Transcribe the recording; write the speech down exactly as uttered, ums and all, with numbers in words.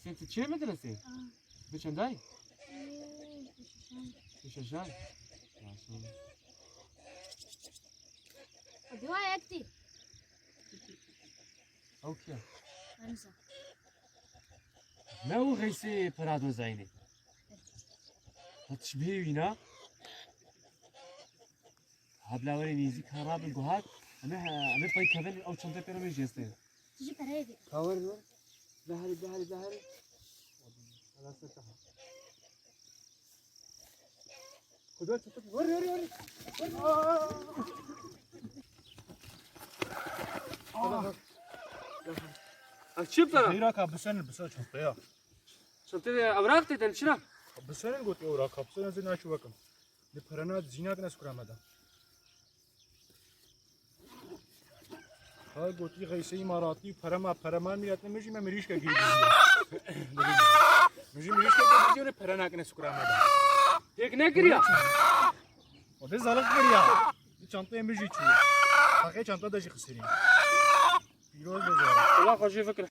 Sen tu çi medresê? Bi çendayî? Bi şeşan. Bi şeşan. Yaşa. Dua ekti. Ew kî ye? Remza. Ne û Xeysê Pirado Zeynê. Hat şibihê wî na? Hebla were nêzîk ha rabin guhat. Em ê, em ê pey kevin ew çantê pêro me jê stê. Tijî pereyê bî. Ka wer wer. Beherî, beherî, beherî. Hala se taha. Xudo çato. Wer, wer, wer. Wer. Aa! Aa! Ev çi para? Xeyra ka bisenin, biser çantaya. Çantê de ewraq tê, çira? Bisenin got ewraq, bisenin zî naçû wekim. Li perena zînak ne skura me de. Ha gotî Xeysê Îmaratî, perema, perema milet ne mijî me mirîşke girî. Mijî mirîşke girî ne perenak ne skura me de. Yek nekiriya. O de zalak kiriya. Çantaya mijî çû. Haqê çanta de jî xisirî. Pîroz be zara. Allah xwe jê fikir.